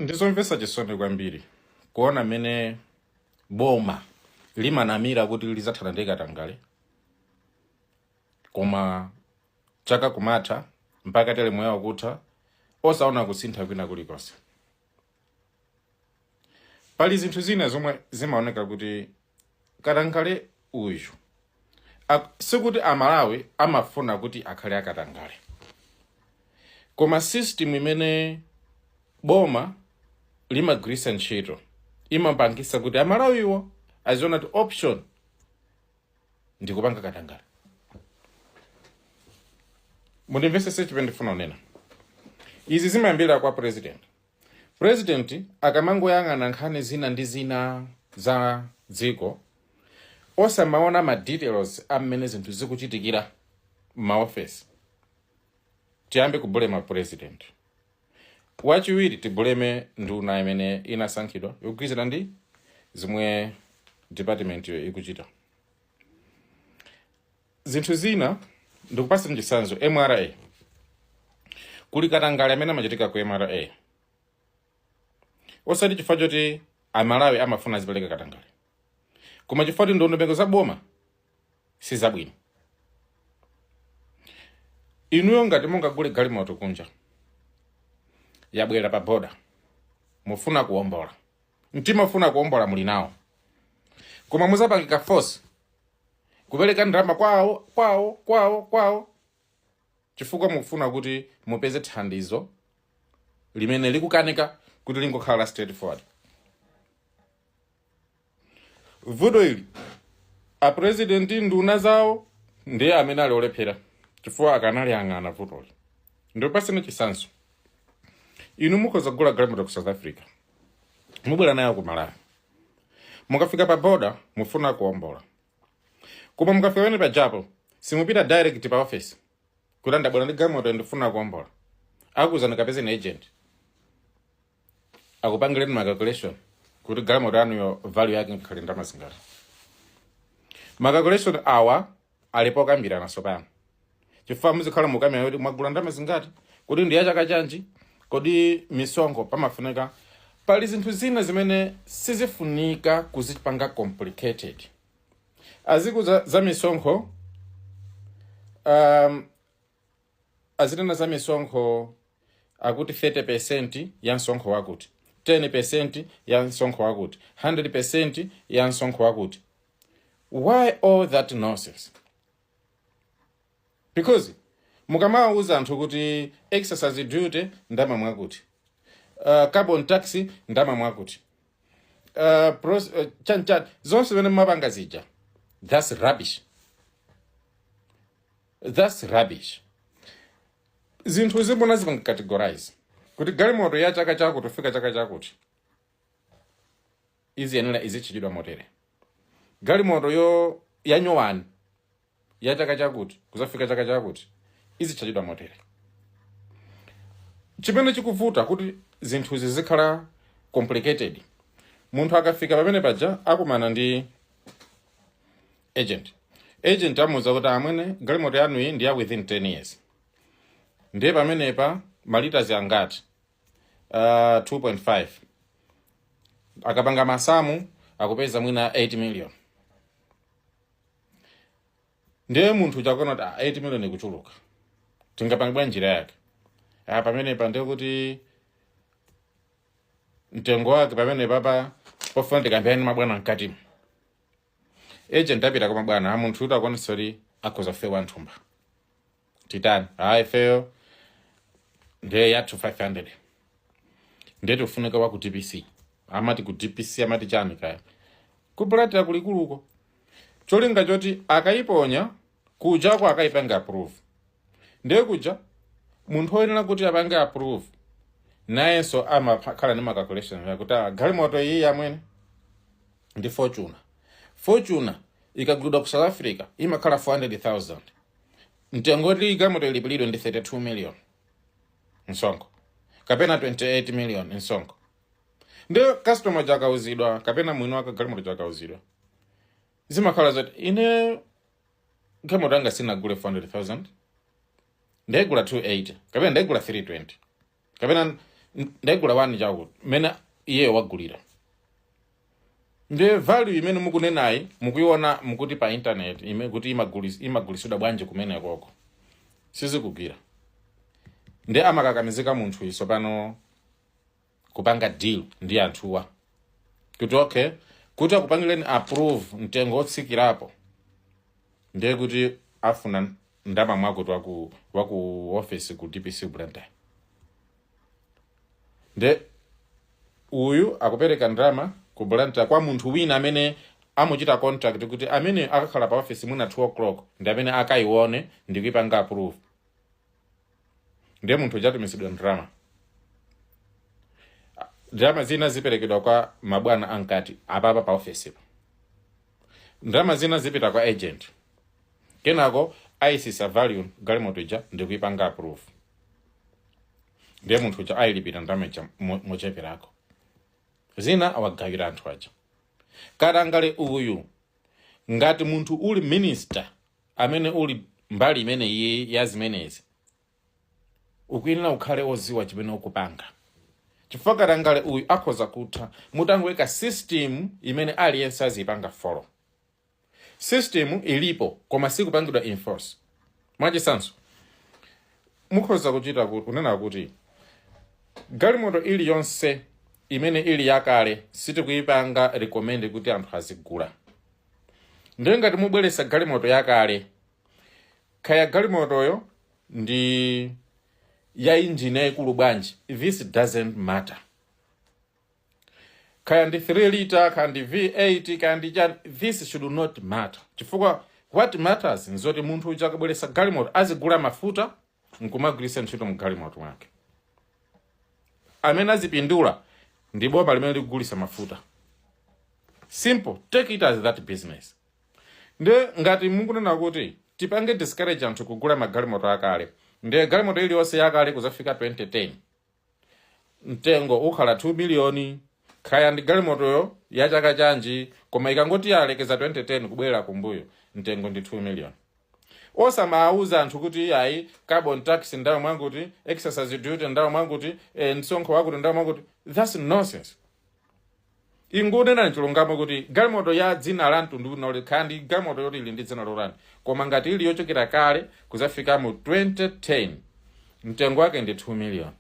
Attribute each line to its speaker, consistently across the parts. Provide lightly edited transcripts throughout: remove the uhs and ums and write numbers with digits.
Speaker 1: Ndizomvetsa chisoni kwambiri kuona mmene boma limanamira kuti lizathana ndi katangale, koma chaka kumatha mpaka teremu yawo kutha osaona kusintha kwina kulikonse. Pali zinthu zina zomwe zimaoneka kuti katangale uyu sikuti Amalawi amafuna kuti akhale akatangale, koma system imene boma limagwiritsa ntchito imapangisa kuti Amalawiwo aziona kuti option ndikupanga katangale. Mundimvesese chimene ndifuna kunena. Izi zimayambira kwa president. President akamangoyang'ana nkhani zina ndi zina za dziko, osamaona ma details amene zinthu zikuchitikira m'maofesi. Tiyambe kubulema president. Wachiwiri, tibuleme nduna imene inasankhidwa yogwirizana ndi zomwe department yo ikuchita. Zinthu zina, ndikupasa chitsanzo, MRA. Kuli katangale amene amachitika ku MRA, osati chifukwa choti Amalawi amafuna azipereka katangale, koma chifukwa kuti ndondomeko za boma si zabwino. Inuyo ngati mungagule galimoto kunja, yabwera pa boda, mufuna kuwombola, mtima ufuna kuwombola muli nawo, koma muzapangika force kupereka ndalama kwawo kwawo kwawo kwawo, chifukwa mufuna kuti mupeze thandizo limene likukanika kuti lingokhala la straightforward. Vuto ili, apresident, nduna zawo ndiye amene ali olephera, chifukwa akanaliyang'ana vutoli. Ndipaseni chitsanzo. Inu mukhoza kugula galimoto ku South Africa, mubwera nayo ku Malawi. Mukafika pa border, mufuna kuwombola, koma mukafika pamene pajapo simupita direct pa office kuti ndabwera ndi galimoto, ndifuna kuwombola. Akuuzani kapezeni agent akupangireni ma calculation kuti galimoto yanuyo value yake ngakhale ndalama zingati. Ma calculation awa alipo kambirana sopano, chifukwa muzikhala mukambirana kuti mwagula ndalama zingati, kuti ndi ya chaka chanji, kodi misonkho pamafunika. Pali zinthu zina zimene sizifunika kuzipanga complicated. Azikuza za misonkho, azinena za misonkho, akuti 30% ya msonkho wakuti, 10% ya msonkho wakuti, 100% ya msonkho wakuti. Why all that nonsense? Because mukamawuza anthu kuti excise duty ndama mwakuti, carbon tax ndama mwakuti, chanchan zonse zimene mumapanga zija, that's rubbish, that's rubbish. Zinthu zimuna zipanga categorize kuti galimoto ya chaka chakuti kufika chaka chakuti iziyenera izichitidwa motere, galimoto yo yanyowani ya chaka chakuti kuzafika chaka chakuti izichitidwa motere. Chimene chikuvuta kuti zinthuzi zikhala complicated, munthu akafika pamene paja akumana ndi agent. Agent amuwuza kuti, "Amwene, galimoto yanu iyi ndi ya within 10 years, ndiye pamenepa ma litres angati?" 2.5. Akapanga masamu akupeza mwina 8 million. Ndiye munthu chakuona kuti, "Ah, 8 million ikuchuluka, tingapanga bwanji njira yake?" Ah, pamenepa ndiye kuti mtengo wake pamene papa pofuna tikambirane mabwana mkatimo. Agent apita kwa mabwana, "Ah, munthu uti akwanitsa kuti akhoza kufewa nthumba, titani?" "Hayi, ifeyo ndiye yathu 500, ndiye tikufunika wa ku DPC." Amati ku DPC, amati chani kaya, kupulatira kulikuluko, cholinga choti akayiponya kujako akayipanga approve. Ndiye kuja munthu woyenera kuti apange approve nayenso amakhala ndi ma calculation yakuti, "Ah, galimoto iyi yamwene ndi Fortuner. Fortuner ikagulidwa ku South Africa imakhala 400,000. Mtengo woti galimoto ilipiridwe ndi 32 million msonkho kapena 28 million msonkho." Ndiyo customer chakauzidwa kapena mwini wake galimoto chakauzidwa, zimakhala zoti, "Ine galimoto yanga sinagule 400,000, ndaigula 280 kapena ndaigula 320 kapena Ndaigula 1 chakuti mmene iyeyo wagulira, ndiye value imene mukunenayi mukuiona mukuti pa internet ime kuti imagulisidwa bwanji kumenekoko? Sizikugwira. Ndiye amakakamizika munthu iso pano kupanga deal ndi anthuwa kuti okay, kuti akupangireni approve mtengo otsikirapo, ndiye kuti afuna ndama mwakuti waku office ku DPC Blantyre. Nde uyu akupereka ndalama ku Blantyre kwa munthu wina amene amuchita contact kuti amene akakhala pa office mwina 2 o'clock ndi amene akayione ndi kuipanga approve. Ndiye munthu ujatumizidwa ndalama. Ndalama zina ziperekedwa kwa mabwana ankati apapa pa office pa, ndalama zina zipita kwa agent, kenako ayisisa value galimoto ija ndikuipanga approve. Ndiye munthu uja ayilipira ndalama ija mocheperako, zina awagawira anthu aja. Katangale uyu. Ngati munthu uli minister amene uli mbali imene iye ya zimenezi, ukuyenera ukhale oziwa chimene ukupanga, chifukwa katangale uyu akhoza kutha mutangoyika system imene aliyense aziyipanga follow. System ilipo koma sikupangidwa enforce. Mwachitsanzo, mukhoza kuchita kunena kuti galimoto iliyonse imene ili yakale sitikuyipanga recommend kuti anthu azigula. Ndiye ngati mubweresa galimoto yakale, kaya galimotoyo ndi ya injini yayikulu bwanji, this doesn't matter. Kaya ndi 3 liter, kaya ndi V8, kaya ndi chani, this should not matter, chifukwa what matters nzoti munthu uja akabweresa galimoto azigula mafuta nkumagwiritsa ntchito mu galimoto mwake. Amene azipindula ndi boma limene likugulisa mafuta. Simple, take it as that business. Nde ngati mukunena kuti tipange discourage anthu kugula magalimoto akale, ndiye galimoto iliyonse yakale kuzafika 2010 mtengo ukhala 2 miliyoni, kaya ndi galimotoyo ya chaka chanji, koma ikangoti yalekeza 2010 kubwerera kumbuyo, mtengo ndi 2 million. Osamawuza anthu kuti ayi, carbon tax ndawo mwanguti, excise duty ndawo mwanguti, msonkho wakuti ndawo mwanguti. That's nonsense. Ingunena chilungamo kuti galimoto ya dzina la mtundu uno, kaya ndi galimoto yoti ili ndi dzina lotani, koma ngati ili yochokera kale kuzafika mu 2010, mtengo wake ndi 2 million.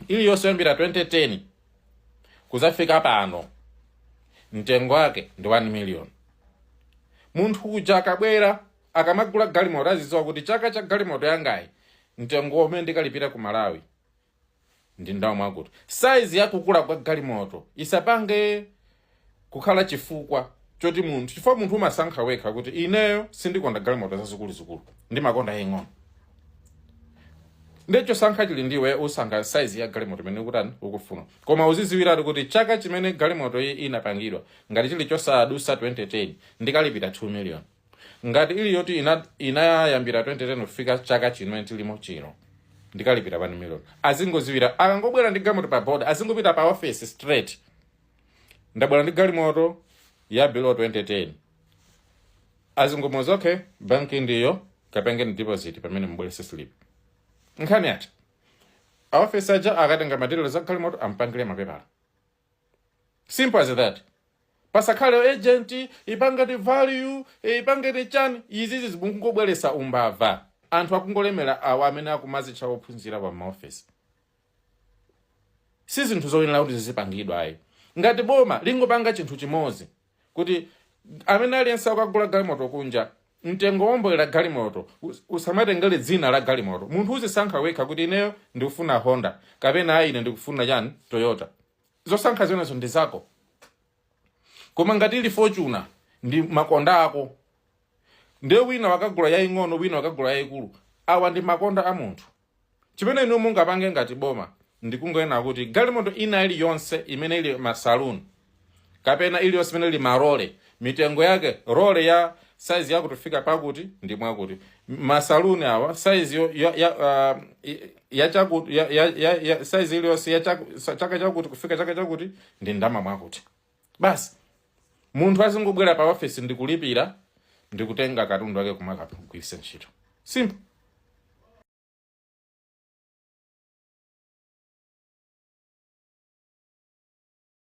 Speaker 1: Iliyonse yoyambira 2010 kuzafika pano, mtengo wake ndi 1 million. Munthu uja akabwera, akamagula galimoto, azidziwa kuti chaka cha galimoto yangayi mtengo umene ndikalipira ku Malawi ndi ndawo mwakuti. Size yakukula kwa galimoto isapange kukhala chifukwa choti munthu, chifukwa munthu umasankha wekha kuti ineyo sindikonda galimoto zazikuluzikulu, ndimakonda yaying'ono. Ndicho sankha chili ndiwe, usankha size ya galimoto imene ukutani, ukufuna. Koma uziziwiratu kuti chaka chimene galimoto iyi inapangidwa, ngati chili chosadusa 2010, ndikalipira 2 million. Ngati ili yoti inayambira 2010 kufika chaka chimene tilimo chino, ndikalipira 1 million. Azingoziwira, akangobwera ndi galimoto pa boda, azingopita pa office straight: "Ndabwera ndi galimoto ya below 2010." Azingomuza, "Okay, banki ndiyo, kapangeni deposit pamene mubwerese slip." Nkhani yati aofesi aja akatenga materials za galimoto, ampangire mapepala. Simple as that. Pasakhale agent ipangeni value, ipangeni chani. Izizi zikungobweresa umbava. Anthu akungolemera awa amene akumazitcha ophunzira pa maofesi. Si zinthu zoyenera kuti zizipangidwa ayi. Ngati boma lingopanga chinthu chimodzi, kuti amene aliyense akagula galimoto kunja, mtengo wombolera galimoto usamatengere dzina la galimoto. Munthu uzisankha wekha kuti ineyo ndikufuna Honda kapena ayi, ine ndikufuna chani, Toyota. Zosankha zimenezo ndi zako. Koma ngati ili Fortuner ndi makonda ako, ndiye wina wakagula yaying'ono, wina wakagula yayikulu, awa ndi makonda a munthu. Chimene inu mungapange ngati boma ndikungoyena kuti galimoto ina iliyonse imene ili masaluni kapena iliyonse imene ili marole, mitengo yake, role ya size yakuti fika pakuti ndi mwakuti, masaluni awa size yo, ya, ya, ya, chakuti, ya, ya, ya, ya size iliyonse ya chaka chakuti kufika chaka chakuti ndi ndama mwakuti. Basi, munthu azingobwera pa office ndikulipira ndikutenga katundu wake kumakagwiritsa ntchito. Simple.